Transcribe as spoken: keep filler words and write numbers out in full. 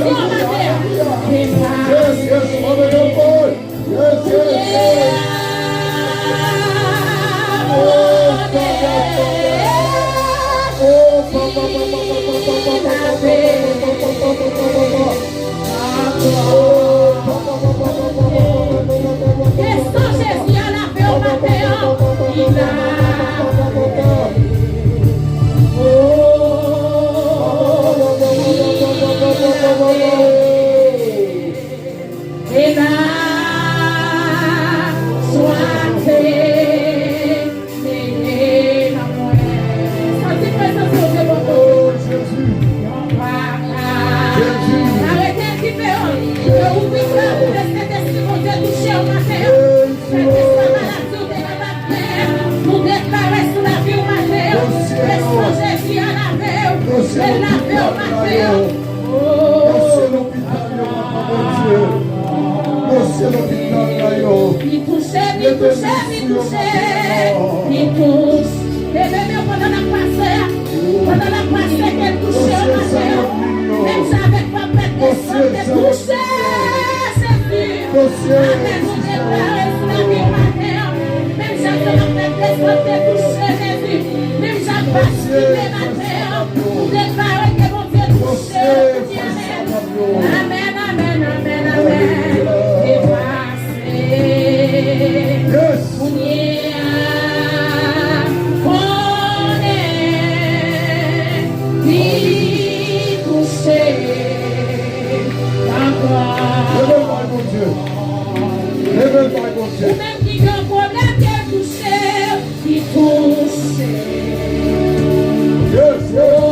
Yes, yes, Father God, boy. Yes, yes, yes. Oh, God, God, God, God. Oh, papa, papa, papa. Oh, papa, papa, papa. Ke san Jezi a lave w maten an, li lave. Oh, li lave. E la jwa te mele nan mwen. Santi prezans Bondye bò kote w. Yon pa ka arete endiferan. Ke ouvri kè w pou ke Sentespri Bondye touche w maten an. Kèlkeswa maladi w te kapab genyen, nou deklare sou lavi w maten an. Ke san Jezi a lave w. Ke l lave w maten an. Oh. Li touche, li touche, li touche, li touche. Leve men w pandan n ap pase a. Pandan n ap pase, ke l touche w maten an. Menm jan avèk pwofèt Esra te touche Jezi. Amèn, nou deklare sou lavi w maten an. Menm jan pwofèt Esra te touche Jezi. Menm jan pastè maten an. Nou deklare ke Bondye touche w. Amèn, amèn, amèn, amèn. Depase. Kounye a, konnen li touche ankò. Leve l bay Bondye. Leve l bay Bondye. Ou menm ki gen yon pwoblèm ke l touche, li touche. Yes, yes.